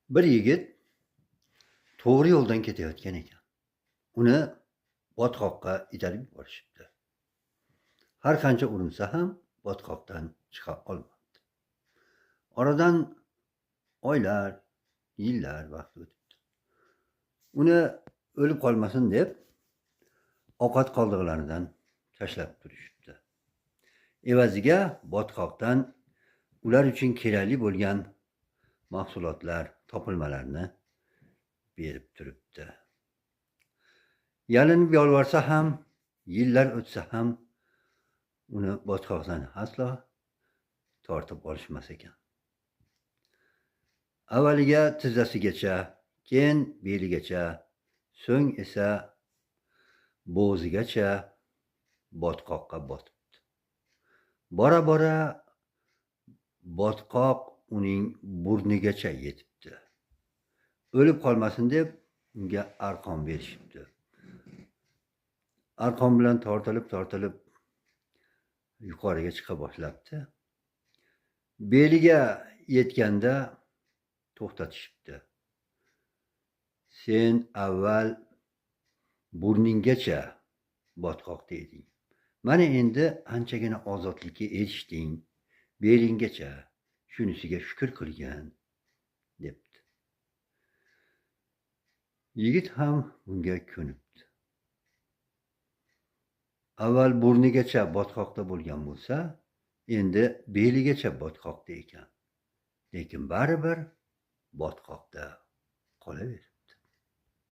Bir yigit to'g'ri yo'ldan ketayotgan ekan. Uni botqoqqa itarib yuborishibdi. Har qancha urinsa ham botqoqdan chiqa olmabdi. Oradan oylar, yillar vaqt o'tibdi. Uni o'lib qolmasin deb ovqat qoldiqlaridan tashlab turishibdi. Evaziga botqoqdan ular uchun kerakli bo'lgan mahsulotlar, topilmalarni berib turibdi. Yalinib yolvorsa ham, yillar o'tsa ham uni botqoqdan aslo tortib olishmas ekan. Avvaliga tizzasigacha, keyin beligacha, so'ng esa bo'g'zigacha botqoqqa botibdi. Bora-bora botqoq uning burnigacha yetibdi. O'lib qolmasin deb unga arqon berishibdi. Arqon bilan tortilib-tortilib yuqoriga chiqa boshlabdi. Beliga yetganda to'xtatishibdi. Sen avval burninggacha botqoqda eding. Mana endi anchagina ozodlikka erishding. Belinggacha, shunisiga shukr qilgin, debdi. Yigit ham bunga ko'nibdi. Avval burnigacha botqoqda bo'lgan bo'lsa, endi beligacha botqoqda ekan. Lekin baribir botqoqda qolaveribdi.